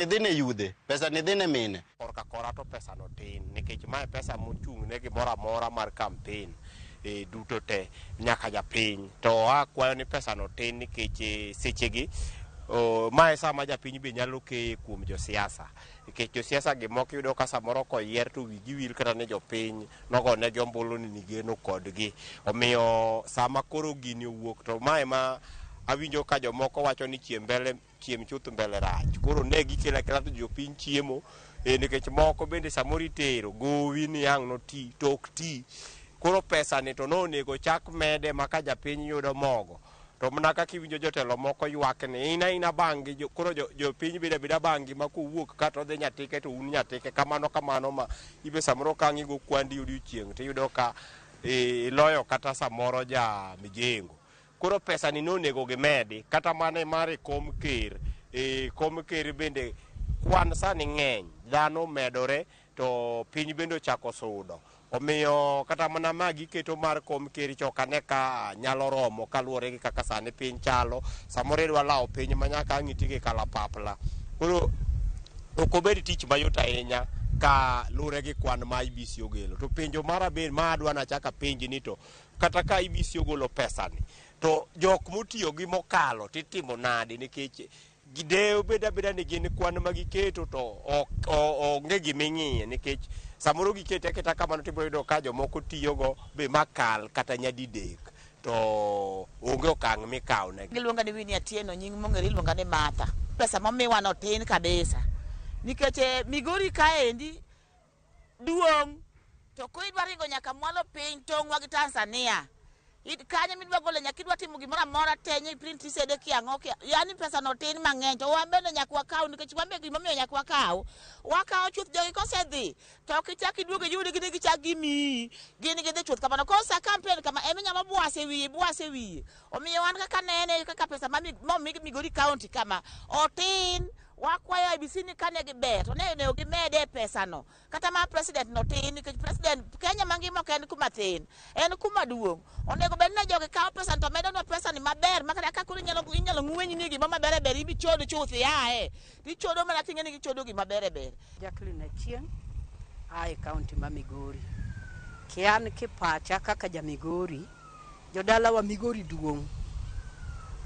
Dhi ne yudhe, pesa ni dhi ne mine. Korka kora to pesa no tin nikech mae pesa mochung' ne gimoro amora mar campaign e, duto te nyaka japiny to akwayo ni pesa no tin nikech e, sechegi o, mae sama japiny be nyalo keye kuom josiasa nikech josiasa gi moko iyudo ka samoro koyier to wigi wil kata ni jopiny nogonegi ombulu ni nigeno kodgi. Omiyo sama koro gini owuok to mae ma awinjo ka jomoko wacho ni chiem mbele chiem chuth mbele rach. Koro ne gikelo akela to jopiny chiemo e, nikech moko bende samoro itero gowi ni ang' noti to ok ti. Koro pesa ni to nonego chak mede ma ka japiny yudo mogo to mana kaka iwinjo jotelo moko ywak ni in aina bangi jo, koro jopiny bedo abeda bangi ma kowuok ka to odhi Nyatike to un Nyatike kamano kamano ma ibe samoro ka ang' igo kwandi odiochieng' tiyudo ka iloyo kata samoro ja mijengo. Koro pesa ni nonego gimedi kata mana mar e kom ker e kom ker bende kwan sani ng'eny dhano medore to piny bende ochako sudo omiyo kata mana ma giketo mar kom ker cha ok ane ka nyalo romo kaluwore gi kaka sani piny chalo samoro idwa lawo piny ma nyaka ang' iti gi kalapapla koro ok obed tich mayot ahinya ka lure gi kwan ma IEBC ogelo to penjo mara bende ma adwa nachak apenji ni to kata ka IEBC ogolo pesani to jok motiyo gi mokalo titimo nade nikech gide obed abeda ni gin kwan ma giketo to onge gima ing'iye nikech samoro gikete aketa kamano tibiro yudo ka jomoko tiyogo be makal kata nyadidek to onge okang' mikawo negi. Giluonga ni Winnie Atieno, nying mong'ere iluonga ni Martha. Pesa momiwa no tin kabisa. Nikech eh, Migori kaendi duong' to ko idwa ringo nyaka mwalo piny tong'wa gi Tanzania. Kanyo midwa golo nyaka idwa timo gimoro amora tenye print isede kiang'o kia yani pesa no tin mang'eny to wan bende nyaka wakaw nikech wan be gimomiyo nyaka wakaw wakawo chuth jogi kosedhi to ok ichak iduog iyudgi ni gichak gimiyi gin gidhi chuth kamano koro sa campaign kama ema inyalo bwase wiye bwase wiye omiyo wan kaka nene kaka pesa ma momi Migori County kama otin wakwayo IEBC ni kane giber to ne onego gimede pesano kata ma president no tin nikech president Kenya mangima ok en kuma thin en kuma duong' onego bed ni jogi kawo pesa to medonwa pesa ni maber ma kata ka koro inyalo inyalo ng'wenyi ni gima maber ber ibi chod chuth iae tichodo mana king'e ni gichodo gima ber ber. Jacqueline Achieng' a e kaunti ma Migori. Kian kipacha kaka ja Migori, jodalawa Migori duong'.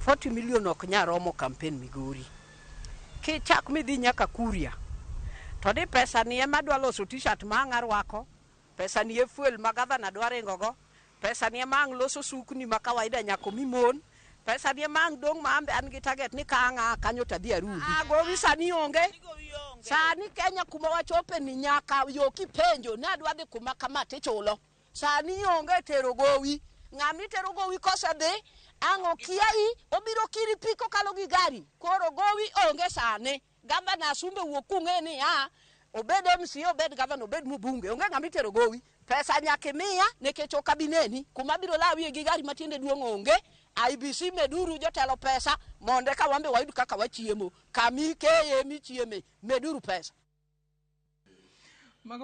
40 million ok nyal romo campaign Migori. Kichak midhi nyaka Kuria, to ni pesa ni ema adwa loso t-shirt ma ang' arwako, pesa ni e fuel ma gavana dwa ringo go, pesa ni ema ang' loso sukni ma kawaida nyaka omi mon, pesa ni ema ang' dong' ma ambe an gi target ni ka ang' aa kanyo to adhi arundi. Ah, gowi sani onge. Sani Kenya kuma wachope ni nyaka yo kipenjo ni adwa dhi kuma kama tichulo. Sani onge tero gowi. Ng'ama itero gowi kosedhi, ang' okiayi, obiro kiri pi kokalo gi gari. Koro gowi onge sani. Gavana Asumbe wuok kung'e ni a obed MCA, obed gavana, obed mbunge, onge ng'ama itero gowi. Pesa nyaka imiya nikech ok abi neni. Kuma abiro lawie gi gari matiende duong' onge. IEBC meduru jotelo pesa mondo eka wan be wayud kaka wachiemo. Kama ikeye michieme, meduru pesa. Mago